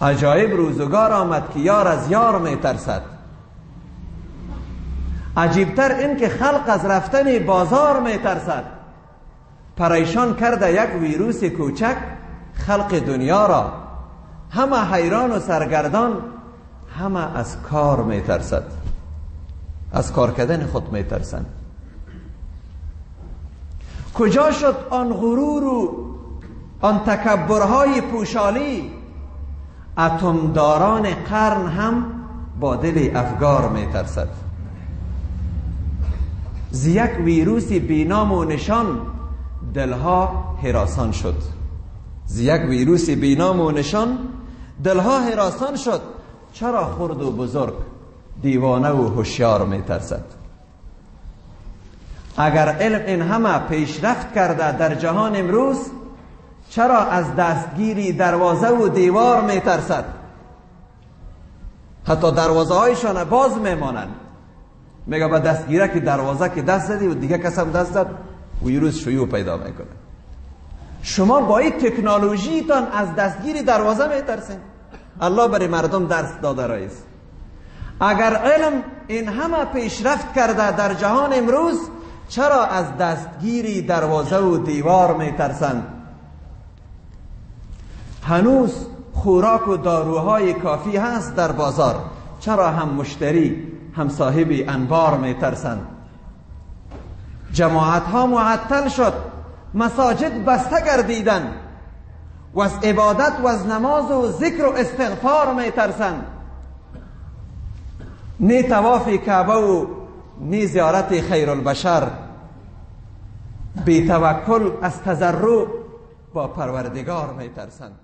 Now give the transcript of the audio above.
عجایب روزگار آمد که یار از یار میترسد. عجیبتر این که خلق از رفتن بازار میترسد. پریشان کرده یک ویروس کوچک خلق دنیا را، همه حیران و سرگردان، همه از کار میترسد، از کار کردن خود میترسند. کجا شد آن غرور و آن تکبرهای پوشالی؟ اتمداران قرن هم با دل افگار میترسد. ز یک ویروس بی نام و نشان دلها هراسان شد. ز یک ویروس بی نام و نشان دلها هراسان شد. چرا خرد و بزرگ، دیوانه و هوشیار میترسد؟ اگر علم این همه پیشرفت کرده در جهان امروز، چرا از دستگیری دروازه و دیوار میترسد؟ حتی دروازه هایشان باز میمانند. میگه با دستگیره که دروازه که دست زدی و دیگه کس هم دست زد، ویروس شیوع پیدا میکنه. شما با این تکنولوژی تان از دستگیری دروازه میترسین. الله برای مردم درس داده رئیس. اگر علم این همه پیشرفت کرده در جهان امروز، چرا از دستگیری دروازه و دیوار میترسند؟ هنوز خوراک و داروهای کافی هست در بازار، چرا هم مشتری هم صاحب انبار میترسند؟ جماعت ها معطل شد، مساجد بسته گردیدن، و از عبادت و از نماز و ذکر و استغفار میترسند. نی طواف کعبه و نی زیارت خیر البشر، بی توکل از تضرع با پروردگار میترسند.